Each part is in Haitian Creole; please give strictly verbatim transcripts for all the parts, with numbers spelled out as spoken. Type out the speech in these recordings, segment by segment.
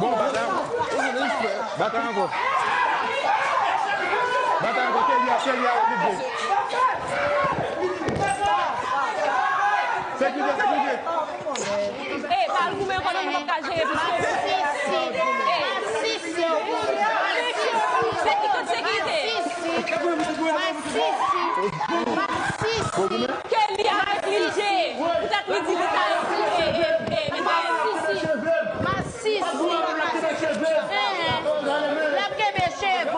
Bon, batay ankò. Batay ankò. Batay ankò. Kelly a, Kelly a, li bon. Sekirite, sekirite. Ey, pa al goumen ankò non, nou p ap ka jere plis ke sa. Ey. Sekirite, sekirite. Kelly avèk Lil J, poutèt li di li ta, e, e, e, mezanmi. Masisi. L ap kenbe cheve w.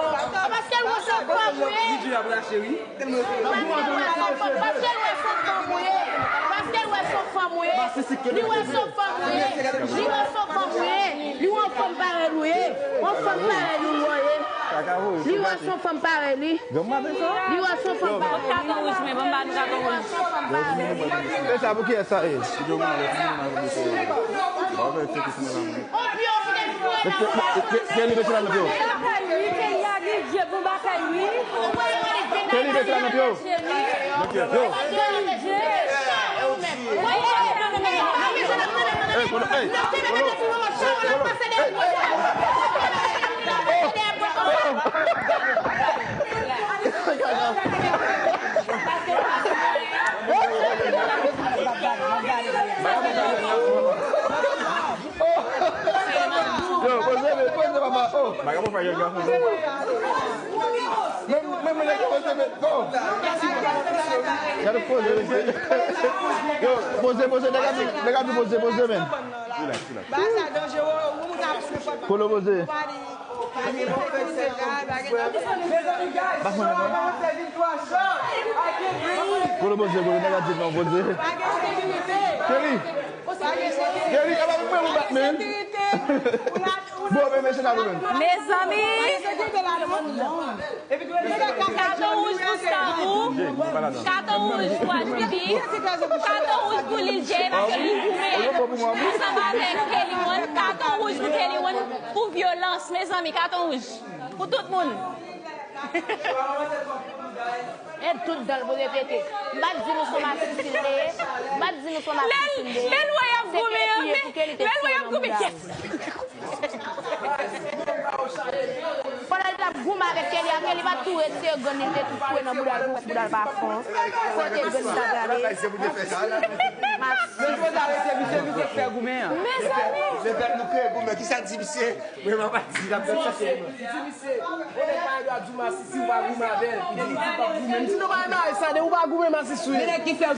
Paske l wè se yon fanm ou ye. Paske l wè se yon fanm ou ye. Paske l wè se yon fanm ou ye. Li wè se yon fanm ou ye. Li wè se yon fanm ou ye. Li wè yon fanm parèy ou ye. Yon fanm parèy li w ye. Li wè se yon fanm parèy li. Li wè se yon fanm parèy li. Katon wouj, men ban m ba nou katon wouj. E sa pou kiyès sa ye? Kelly mete la nan pye w. Kelly mete la nan pye w. Yo. Ey, Polo, ey, Polo. Polo, ey. Oh, oh. Yo, poze, poze, papa. Oh. Men, men, men, nèg yo poze, men, oh. Gade poze, mesye. Yo, poze, poze, nèg ap di, nèg ap di poze, poze, men. Relax, relax. Bagay sa danjere, ou moun ka pran nenpòt. Polo poze. Pa gen pwoblèm, non. Polo poze, poze, nèg ap di non, poze. Kelly. Kelly, e pa pou mwen ou bat, men. Bon, men, men, se sa, men. Mezanmi. Katon wouj pou Starou. Katon wouj pou H B B. Katon wouj pou Lil J, paske li goumen ansanm avèk Kelly One. Katon wouj pou Kelly One pou vyolans, mezanmi, katon wouj pou tout moun. E tout dan l pou repete. M pa t di nou se yon masisi l ye. M pa t di nou se yon masisi l ye. Lè l wè y ap goumen an, men, lè l wè y ap goumen, yes. Pandan l t ap goumen avèk Kelly a, Kelly pa t tou retire grenn li, li te tou foure nan bouda l pou bouda l pa fon. Kote grenn li ta prale? Mezanmi. Lefèt nou kreye goumen, kisa di misye? Mwen, m ap di, l ap fè sa. Di misye, yon nèg pa gen dwa di w masisi, ou pa goumen avè l. Li di, li di, pa goumen. M di, non, pa nan sa, de ou pa goumen masisi, wi. Men nèg ki fè